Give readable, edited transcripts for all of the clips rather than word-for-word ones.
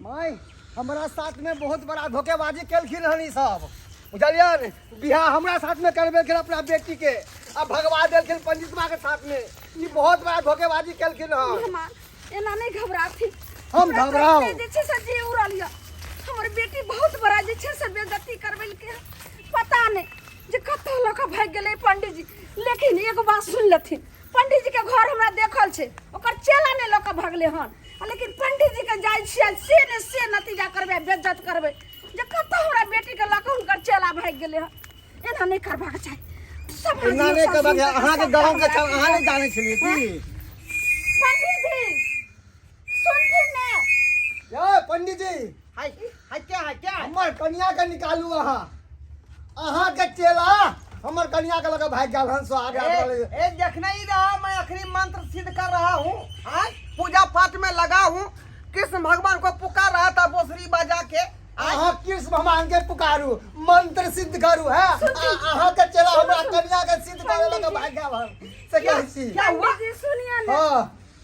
माय, हमरा साथ में बहुत बड़ा धोखेबाजी केलखिन हन ई सब, बुझलियै? बियाह हमरा साथ में करबेलखिन अपना बेटी के, आ भगवा देलखिन पंडितवा के साथ में। ई बहुत बड़ा धोखेबाजी केलखिन हन। मेहमान, एना नहीं घबराथी। हम हमरा तो घबराउ? एतने जे छै से जी उड़ल यऽ। हमर बेटी बहुत बड़ा जे छै से बेइज्जती करबेलकै हन। पता नहि जे कतऽ लऽ कऽ भागि गेलै पंडीजी। लेकिन एगो बात सुनि लेथिन, पंडीजी के घर हमरा देखल छै, ओकर चेला नहि लऽ कऽ भगलै हन, आ लेकिन पंडीजी के जाइ छियै से ने से नतीजा करबै, बेइज्जत करबै जे कतऽ हमरा बेटी के लऽ कऽ हुनकर चेला भागि गेलै हन। एना नहि करबाक चाही। समाज एना लोक नहि सब करबाक सुनि चाही। कऽ अहाँके सबटा गाँव के हमरा अहाँ नहि जानै छलियै की? पंडीजी सुनथिन ने। यौ पंडीजी। हाय हाय, क्या है, क्या है? हमर कनिया के निकालू अहाँ। अहाँ के चेला हमर कनिया के लगे भागि गेल हन सोहाग रात वाले। ए, देखने ही रहा, मैं अखनी मंत्र सिद्ध कर रहा हूँ, आय पूजा पाठ में लगा हूँ, कृष्ण भगवान को पुकार रहा था बोसरी बजा के, आय। अहाँ कृष्ण भगवान के पुकारू, मंत्र सिद्ध करू है। अहाँ के चेला हमरा कनिया के सिद्ध करे लगे भागि गेल हन से कहै छी। क्या हुआ? पंडीजी सुनिए ने। हाँ।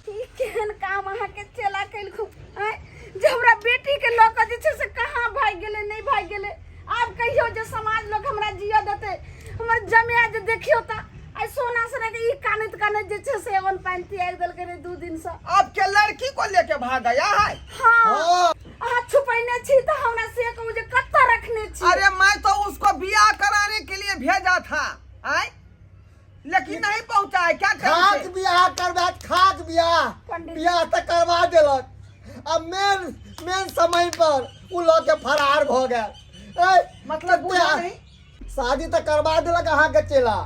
ई केहन काम अहाँके चेला केलखू आँय, जे हमरा बेटी के लऽ कऽ जे छै से कहाँ भागि गेलै, नहि भागि गेलै। आब कहियौ जे समाज लोक हमरा जियऽ देतै? हमर जमाए जे देखियौ तऽ आइ सोना सोना के ई कानैत कानैत जे छै से अपन पानि त्यागि देलकै रे 2 दिनसँ। आपके लड़की को लेके भाग गया है? हाँ। हाँ। अहाँ छुपैने छी तऽ हमरा से कहू जे कतऽ रखने छी? अरे, मैं तो उसको बियाह कराने के लिए भेजा था आय, लेकिन नहीं पहुंचा है क्या टाइम खाक से? बियाह करबा, खाक बियाह। पंडित। बियाह तऽ करवा देलक आ मेन मेन समय पर उ लऽ के फरार भऽ गेल। ए, मतलब बुझा कते नहीं। शादी तऽ करवा देलक अहाँके चेला,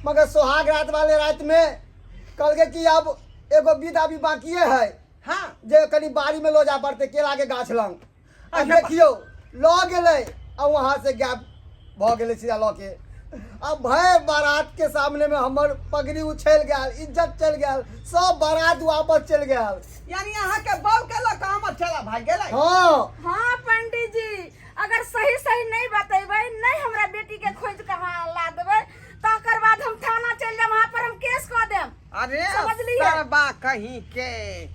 मगर सोहाग रात वाले रात में कहलकै कि अब एगो विध अभी बाकिए है। जे कनि बाड़ी में लऽ जाय पड़तै केला के गाछ लग। आ देखियौ, लऽ गेलै आ वहाँ से गैप भऽ गेलै सीधा लऽ के। आ भय बारात के सामने में हमर पगड़ी उछलि गेल, इज्जत चलि गेल, सब बारात वापस चलि गेल। यानी अहाँ के बहू के लऽ कऽ हमर चेला भागि गेलै? हाँ। हाँ पंडीजी, अगर सही सही नहीं बतेबै, नहीं हमरा बेटी के खोज के अहाँ ला देबै, तऽ ओकर बाद हम थाना चलि जायब, वहाँ पर हम केस कऽ देब। अरे समझलियै? सरबा कहीं के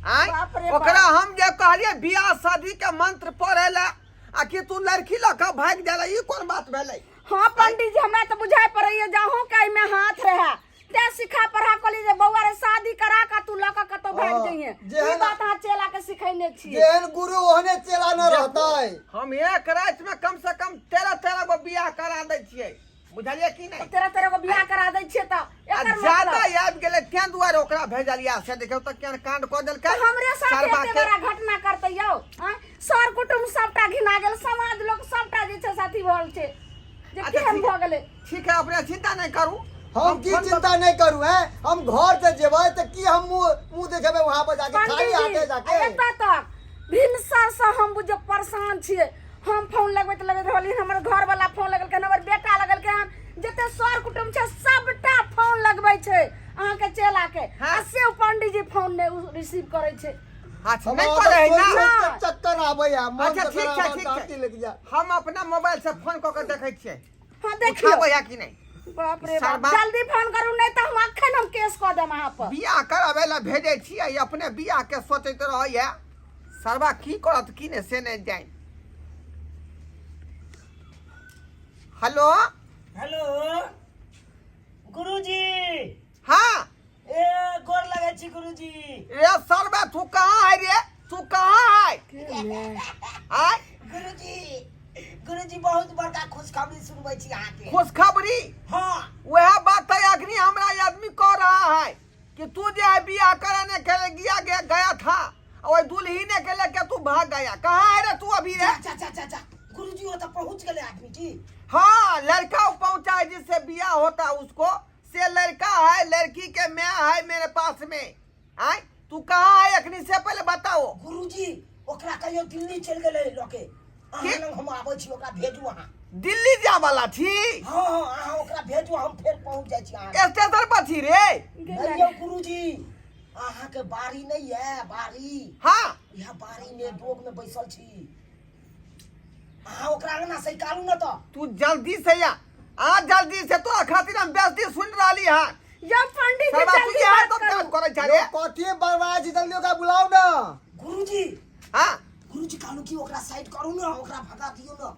आय, बाप रे बाप। ओकरा हम जे कहलियै बियाह शादी के मंत्र पढ़े ला, आ कि तू लड़की लऽ कऽ भागि गेलै, ई कोन बात भेलै? हाँ पंडीजी, हमरा तऽ बुझाइ पड़ैया जे अहूँ के एहिमे हाथ रहे, तें सिखा पढ़ा कहली जे बौआ रे, शादी करा कऽ तू लऽ कऽ कतौ भागि हाँ, जइहे। ई जेहन बात अहाँ चेला के सिखैने छियै। जेहन गुरु ओहने चेला न रहतै। हम एक राति में कम से कम 13 13 गो बियाह करा दै छियै, बुझलियै कि नहि? 13 13 गो बियाह करा दै छियै तऽ आ एकर ज्यादा मतलब आबि गेलै तें दुआरे ओकरा भेजलियै। से देखियौ तऽ केहन कांड कऽ देलकै तऽ हमरे साथ सरबा एते के। बड़ा घटना करतै यौ? आँय? सर कुटुम्ब सबटा घिना गेल, समाज लोक सबटा जे छै साथी भऽ गेल छै जे अच्छा, केहन ठीक। भऽ गेलै। ठीक है, अपने चिंता नहीं करू। हम की फोन कऽ- चिंता नहीं करू है? हम घर से जेबै तऽ की हम मुंह मुंह देखेबै वहां पर जाके, खाली हाथे पंडीजी, जाके? एतऽ तक भिनसर से हम बुझियौ परेशान छियै। हम फोन लगबैत लगैत रहलियै, हमर घरवाला फोन लगेलकै हन, हमर बेटा लगेलकै हन, जते सर कुटुम्ब छै सबटा फोन लगबै छै अहाँके चेला के। आ से ओ पंडीजी फोन नहि रिसीव करै छै। अच्छा, हमरा नहीं करे है सोचि ना? सोचि के चक्कर आबैया, मन अच्छा, तऽ ठीक छै, खराब ठीक दाँती छै। लागि जाय। हम अपना मोबाइल से फोन कऽ के देखै छियै हाँ, देखियौ। उठाबै है कि नहि। बाप रे बाप। सरबा। जल्दी फोन करू, नहीं तऽ हम अखन हम केस कऽ देब अहाँ पर। बियाह कराबै लए भेजै छियै, अपने बियाह के सोचैत रहैया। सरबा की करत की नहि से नहि जानि। हेलो। हेलो गुरुजी। हाँ। ए, गोर लगै छी गुरुजी। रे सरबा, तू कहाँ है रे? तू कहाँ है आय? गुरुजी, गुरुजी, बहुत बड़का खुशखबरी सुनबै छी अहाँके। खुशखबरी? हाँ। वह बात है, अखनी हमरा आदमी कह रहा है कि तू जो है बियाह कराने के लिए गया गया, गया था और दुल्हीने के लेके तू भाग गया। कहाँ है रे तू अभी रे? जा जा जा जा, गुरुजी, ओतऽ पहुँच गेलै आदमी की? हाँ, लड़का वो पहुंचा है जिससे बियाह होता है उसको, से लड़का है, लड़की के मैं है मेरे पास में आय। तू कहाँ है अखनी से पहले बताओ। गुरुजी, ओकरा कहियो दिल्ली चलि गेलै लऽके। अहाँ की? लग हम आबै छी, ओकरा भेजू अहाँ। दिल्ली जा वाला थी? हाँ, अहाँ ओकरा भेजू, हम फेर पहुँच जाइ छी अहाँ लग। स्टेशन पर थी रे? नहि यौ गुरुजी, अहाँके बाड़ी नहि यऽ बाड़ी? इएह बाड़ी मे डोग में बैसल छी। अहाँ ओकरा अंगना से निकालू ने तऽ। तू जल्दी से आ, आ जल्दी से, तोरा खातिर हम बेइज्जती सुन रहली हन। यौ पंडित जी, सरबा, तू जल्दी इएह बात सब करू। काज करै छै रे? यौ, कथी बड़बड़ा छी? जल्दी ओकरा बुलाउ ने। गुरुजी। हाँ। गुरुजी। गुरुजी कहलहुँ कि ओकरा साइड करू ने, ओकरा भगा दियौ ने।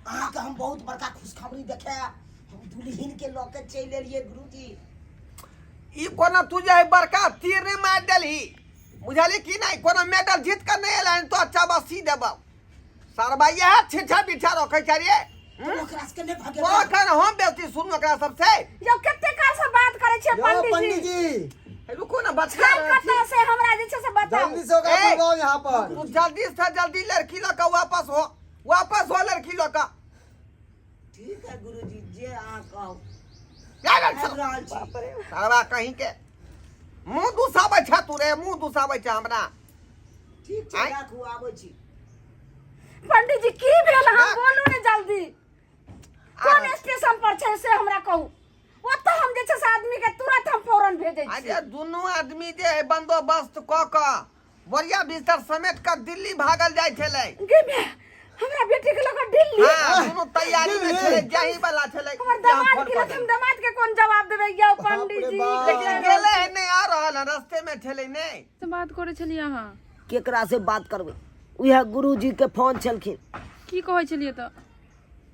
अहाँके हम बहुत बड़का खुशखबरी देखायब, हम दुल्हिन के लऽ के चलि एलियै गुरुजी। ई कोनो तू जे है बड़का तीर नहि मारि देलही, बुझलही कि नहि? कोनो मेडल जीत कऽ नहि एलै हन, तो अच्छा बसी देबौ। सरबा इएह छिछा बिछा रखै छै रे। ओकरा सबके नहि भगेबै। तोरा एखन हम बेसी सुनू एकरा सबसे। यौ कते काल से बात करै छियै यौ पंडीजी? पंडीजी रुकू ने बच्चा। छै कतऽ से हमरा जे छै से बताउ। जल्दी से ओकरा ए! बुलवाओ यहाँ पर। तू जल्दी से जल्दी लड़की लऽ कऽ वापस हो, वापस हो लड़की लऽ कऽ। ठीक है गुरुजी, जे अहाँ कहू। जा जा आबि रहल छी। सरबा कहीं के मुँह दुसाबै छै तू रे, मुँह दुसाबै छै हमरा। ठीक छै आँय? राखू, आबै छी। पंडीजी की भेल? अहाँ हाँ। बोलू ने जल्दी, कोन स्टेशन पर छै से हमरा कहू, ओतऽ हम जे छै से आदमी के तुरंत हम फौरन भेजै छी। अरे दुनू आदमी जे है बंदोबस्त कऽ कऽ बोरिया बिस्तर समेट कऽ दिल्ली भागल जाइ छलै। गे माय, हमरा बेटी के लऽ कऽ दिल्ली? हाँ, दुनू तैयारी में दिल्ली? छलै, जाही वाला छलै। हमर जे हम दामाद फोन के कऽ हम देबै। दामाद के कोन जवाब देबै यौ बाप रे पंडीजी? बाप। लेकिन गेलै है नहि, आ रहल है, रस्ते में छलै नहि। से बात करै छलियै अहाँ? केकरा से बात करबै, उएह गुरुजी के फोन छलखिन। की कहै छलियै तऽ?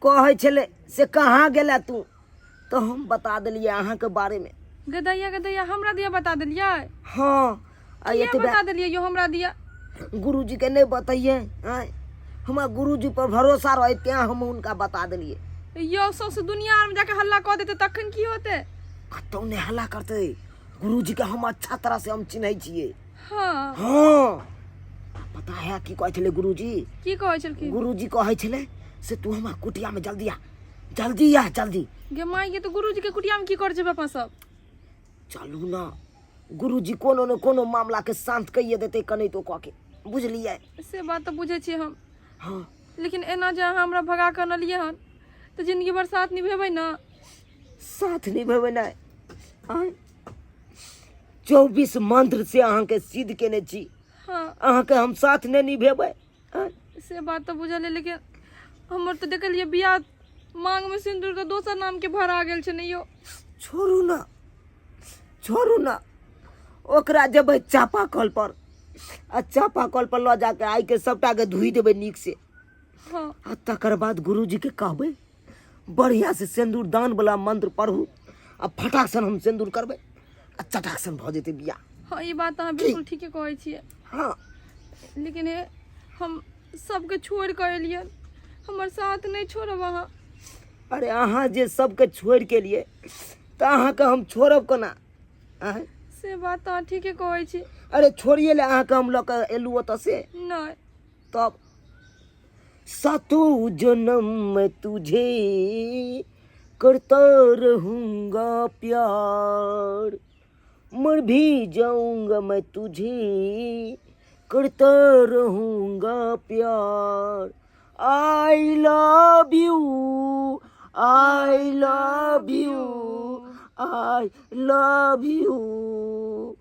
कहै छलै से कहाँ गेला तू, तऽ हम बता देलियै अहाँके बारेमे। गदैया गदैया, हमरा दिया बता देलियै? हँ। आ किया एतबे बता देलियै यौ हमरा दिया? गुरुजी के नहि बतैयै। आँय, हमरा गुरुजी पर भरोसा रहै तें हम हुनका बता देलियै। यौ सौंसे दुनिया आरमे जाके हल्ला कऽ देतै तखन की होतै? कतौ नहि हल्ला करतै, गुरुजी के हम अच्छा तरह से हम चिन्है छियै। हँ। हँ, पता है की कहै छलै गुरुजी? की कहै छलखिन? गुरुजी कहै छलै से तू हमरा कुटिया में जल्दी आ, जल्दी आ, जल्दी। गे माय गे, तऽ गुरुजी के कुटिया में की कर जेबै अपन सब? चलू ना, गुरुजी कोनो ने कोनो मामला के शांत कहिए देतै कनैतो कऽ के, बुझलियै? से बात तऽ बुझै छियै हम। हँ। लेकिन एना जे अहाँ हमरा भगा कऽ अनलियै हन तऽ जिंदगी भर साथ निभेबै ने? साथ निभेबै नहि? आँय, 24 मंत्र से अहाँके सिद्ध केने छी। हँ। अहाँके हम साथ नहि निभेबै? आँय? से बात तऽ बुझल है, लेकिन हमर तऽ देखलियै बियाह मांग में सिंदूर तऽ दोसर नाम के भरा गेल छै ने यौ। छोड़ू ना, छोड़ू ना, ओकरा जेबै चापा कल पर आ चापा कल पर लऽ जाके आइके सबटा के धोइ देबै नीक से। हँ। आ तकर बाद गुरुजी के कहबै बढ़िया से सिंदूर दान वाला मंत्र पढ़ू आ फटाक सन हम सिंदूर करबै आ चटाक सन भऽ जेतै बियाह। हँ, ई बात तऽ अहाँ बिल्कुल ठीके कहै छियै। हँ। लेकिन हे, हम सबके छोड़ि कऽ एलियै, हमर साथ नहि छोड़ब अहाँ। अरे अहाँ जे सबके छोड़ि के एलियै तऽ अहाँके हम छोड़ब कोना? आँय? से बात तऽ अहाँ ठीके कहै छी। अरे छोड़िए ले अहाँके हम लऽ कऽ एलहुँ ओतऽ से? नहि। तब सातों जन्म में तुझे करता रहूंगा प्यार, मर भी जाऊंगा मैं तुझे करता रहूंगा प्यार। I love you, I love you, I love you,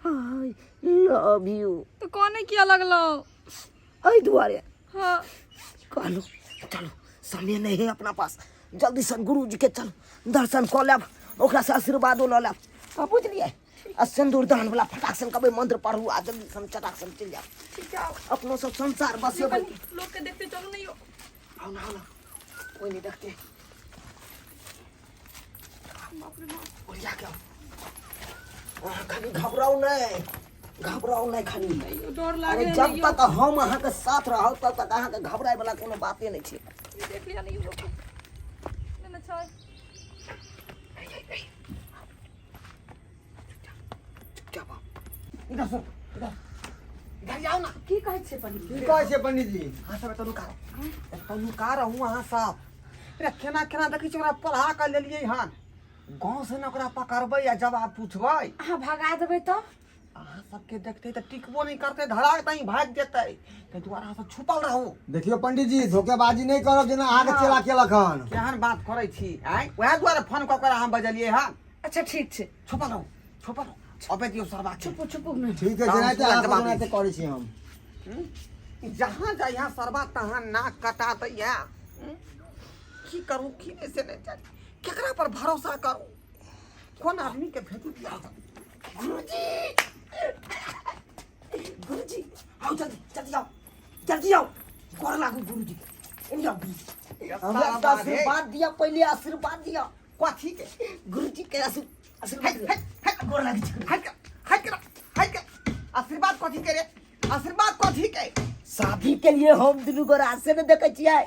I love you. तऽ कोने किया लगलहुँ? एहि दुआरे। हँ। कहलहुँ चलू, समय नहीं है अपना पास, जल्दी से गुरु जी के चल दर्शन कऽ लेब, ओकरा से आशीर्वादो लऽ लेब। आ बुझलियै, आ सिन्दूर दान वाला फटाक सन कहबै मंत्र पढ़ू आ जल्दी सन चटाक सन चलि जायब। ठीक छै, अपनो सब संसार बसेबै। लोक के देखते चलू ने यौ। आउ ना, आउ ना, कोई नहीं देखते। ओरिया के आउ। अहाँ खाली घबराउ नहि, घबराउ नहि खाली। डर अरे लागे। जब तक हम अहाँके साथ रहब तब तक अहाँके घबराय वाला कोनो बाते नहि छै। देख लिया ने यौ लोक नहि ने छै। चुपचाप आउ। इधर सुन, इधर इधर आओ ना। की कहै छियै पंडीजी? की कहै छियै पंडीजी? अहाँ सब एतऽ नुका रहू, एतऽ नुका रहू अहाँ सब। अरे केना केना देखै छी ओकरा पढ़ा कऽ लेलियै हन गाँव से ने, ओकरा पकड़बै आ जवाब पूछबै। अहाँ भगा देबै तऽ? अहाँ सबके देखतै तऽ टिकबो नहि करतै, धरा तही भागि जेतै, ताहि दुआरे अहाँ सब छुपल रहू। देखियौ पंडीजी, धोखेबाजी नहि करब जेना अहाँके चेला केलक हन। केहन बात करै छी आँय? वएह दुआरे फोन कऽ कऽ अहाँ बजलियै हन। अच्छा ठीक छै। छुपल रहू, छुपल रहू, अबै दियौ सरबा के। छुपू, छुपू ने। ठीक है, जेनाहिते जवाब अहाँ दै जेनाहिते छी। करै छी हम। हम्म? जहाँ जाइया सरबा तहाँ नाक कटा दैया। हम्म? की करू की नहि से नहि जानि, केकरा पर भरोसा करू, कोन आदमी के भेजू बियाह? गुरुजी, गुरुजी, आउ जल्दी जल्दी आउ। जल्दी आउ, गोर लागू गुरुजी के। एने आउ गुरुजी, हमरा के आशीर्वाद दिया, पहले आशीर्वाद दिया। कथी के? गुरुजी के आशीर्वाद दिया। गोर लागै छी। हट हट हट, आशीर्वाद कथी के रे? आशीर्वाद कथी के? शादी के लिए हम दुनू गोरा से ने देखै छियै।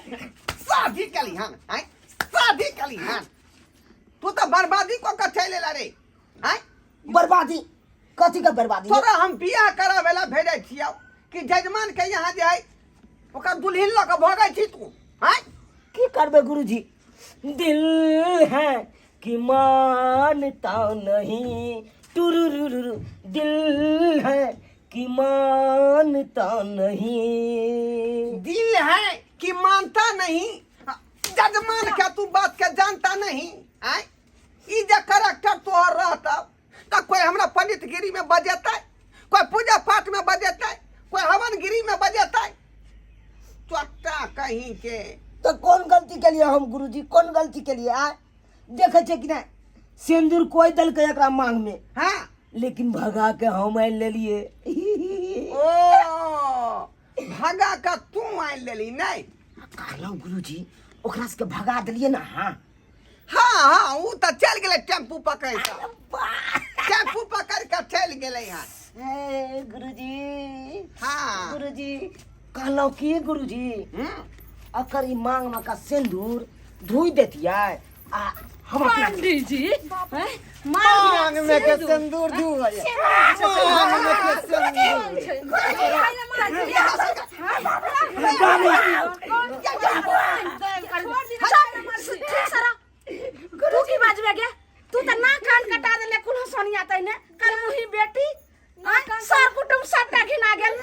शादी कली हन? आय, शादी कली हन? तू तऽ बर्बादी कऽ के चलि एला रे। आय, बर्बादी कथी के बर्बादी? तोरा हम बियाह कराबै ला भेजै छियौ कि जजमान के यहाँ जे है ओकर दुल्हन लऽ कऽ भगै छी तू? आय, की करबै गुरुजी, दिल है कि मानता नहीं, टुरुरुरु, दिल है कि मानता नहीं। दिल है कि मानता नहीं, जजमान के तू बात के जानता नहीं। आय, ई जे करेक्टर तोहर रहता तऽ कोई हमरा पंडितगिरी में बजेतै, कोई पूजा पाठ में बजेतै, कोई हवनगिरी में बजेतै? चोट्टा कहीं के। तो कौन गलती के लिए हम गुरुजी, कौन गलती के लिए? आय, देखे छे कि नहीं सिंदूर कोई दल के एकरा मांग में? हाँ। लेकिन भगा के हम आनि लेलिए। ओ, भगा के तू आनि लेली? नहीं कहलहुँ गुरुजी, ओकरा सबके भगा देलिए ना। हाँ हाँ हाँ, ऊ तऽ चलि गेलै टेम्पू पकड़ि कऽ, टेम्पू पकड़ि कऽ चलि गेलै हन। हे गुरुजी। हाँ। गुरुजी, कहलहुँ की गुरुजी, अकर ई मांग में का सिंदूर धोई देतियै आ हम अपना पंडित जी, हैं? मांग में के सिंदूर धुए, मांग में के सिंदूर। तू की बाजबे गे? तू तऽ नाक कान कटा देले कुल सोनिया तैने कल मुही बेटी आँय, सर कुटुम सबटा घिना गेल।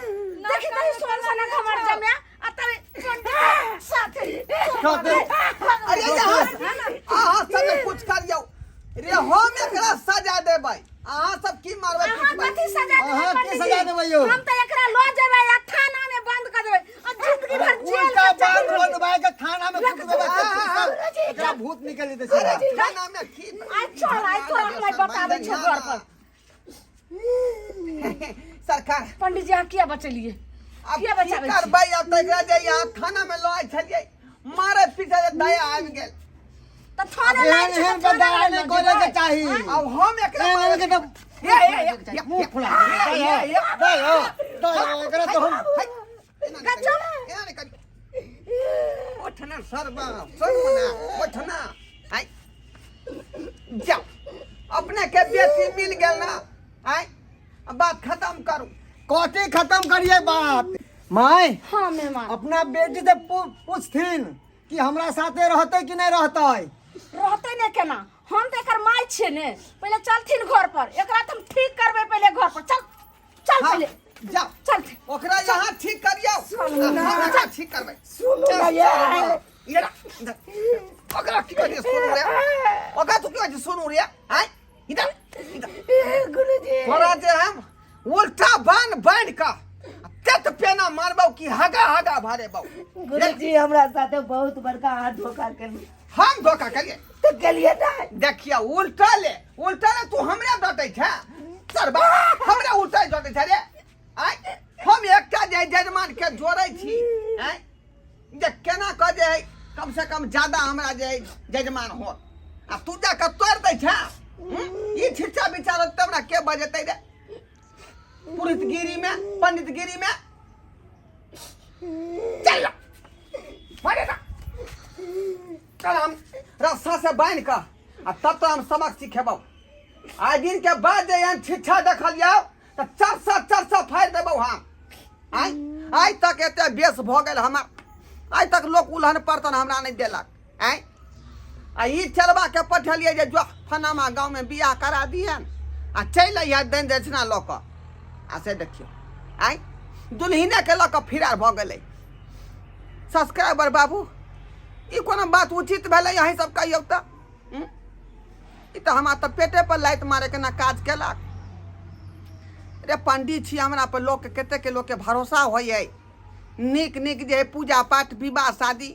देखी तही सोन सनक हमर जम्या आ तब साथे। अरे यहाँ अहाँ सब कुछ करियौ रे, हम एकरा सजा देबै। अहाँ सब की मारबै अहाँ पिटबै? कथी सजा देबै? अहाँ की पंडित सजा जी? देबै यौ? हम तऽ एकरा लऽ जेबै आ थाना में बंद कर देबै आ जिंदगी भर जेल उल्टा के बांध चक्कर। बनवाए के थाना में फूक देबै, एकरा भूत निकल जेतै सीधा। थाना में की? आइ चल, आइ तोरा हम बताबै छौ घर पर। सरकार, पंडित जी, अहाँ किया बचेलिए? अब किया की बचाबै छी? करबै अब? तऽ एकरा जे यहाँ थाना में लऽ आयल छलियै मारे पीटे जे दया आबि गेल। तऽ थाना एहन लाइन छै एहन तऽ थाना बदला में नहि लऽ करे के जेबै। चाही। अब हम एकरा एहन मारे के तऽ हे हे हे, मुंह फुला दे, दे हो, दे हो, एकरा तो हम गजब। एना नहि करियौ। उठना सरबा, सरमना उठना। आइ जाओ, अपने के बेटी मिल गेल ना। आइ अब बात खत्म करू। कथी खत्म करिए बात माय? हाँ मेहमान। अपना बेटी से पूछथिन कि हमरा साथे रहते कि नहीं रहते। रहते ने केना? हम तऽ एकर माय छियै ने। पहिले चलथिन घर पर, एकरा तऽ हम ठीक करबै। पहिले घर पर चल, चल। हाँ, पहिले जाओ। चल। ओकरा यहाँ ठीक करियौ, हम एकरा ठीक करबै। सुनू ना ये। इधर आ, इधर। ओकरा की कहै छै सुनू रे? ओकरा तू की कहै छै सुनू रे? आँय, इधर इधर। गुरुजी। तोरा जे हम उल्टा बान्ह बान्हि कऽ तेत पेना मारबौ कि हगा हगा भरेबौ। गुरुजी, हमरा साथे बहुत बड़का अहाँ धोखा केलहुँ। हम धोखा करिए? तऽ केलिए ना। देखिया, उल्टा ले, उल्टा ले, तू हमरे डटै छै सरबा? हमरे उल्टा डटै छै रे? आँय, हम एकटा जे जजमान के जोड़ै छी, आँय, जे केना कऽ जे है कम से कम ज्यादा हमरा जे है जजमान होत, आ तू जा कऽ तोड़ि दै छै। हूँ? ई छिच्चा बिचार तऽ हमरा के बजेतै रे पुरोहितगिरी में, पंडितगिरी में? चल जा, मारे ना। चल, हम रस्सा से बान्हि कऽ आ तब तो हम सबक सिखेबौ। आइ दिन के बाद जे एहन छिच्छा देखलियौ तऽ चरसा चरसा फाड़ि देबौ हम। आइ आइ तक एते बेस भऽ गेल हमर, आइ तक लोक उलहन परतन हमरा नहि देलक। आँय, आ ई चलबा के पठेलियै जे जो फनामा गाँवमे बियाह करा दिहन आ चलि अइहे दान दक्षिणा लऽ कऽ, आ से देखियौ आँय, दुल्हिनेके लऽ कऽ फिरार भऽ गेलै। सब्सक्राइबर बाबू, ई कोनो बात उचित भेलै? अहीं सब कहियौ तऽ। हूँ? ई तऽ हमरा तऽ पेटे पर लात मारैके ना काज केलक रे। पंडित छी, हमरा पर लोकके कतेक लोकके भरोसा होइ है। नीक नीक जे है पूजा पाठ, विवाह शादी,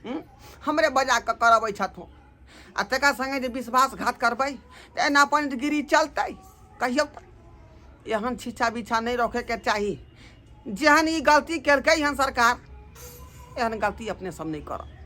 हूँ, हमरे बजा कऽ करबै छथुन, आ तकरा संगे जे विश्वासघात करबै तऽ एना पंडितगिरी चलतै? कहियौ तऽ। एहन छिछा बिछा नहि रखैके चाही। जेहन ई गलती केलकै हन सरकार, एहन गलती अपने सब नहि करब।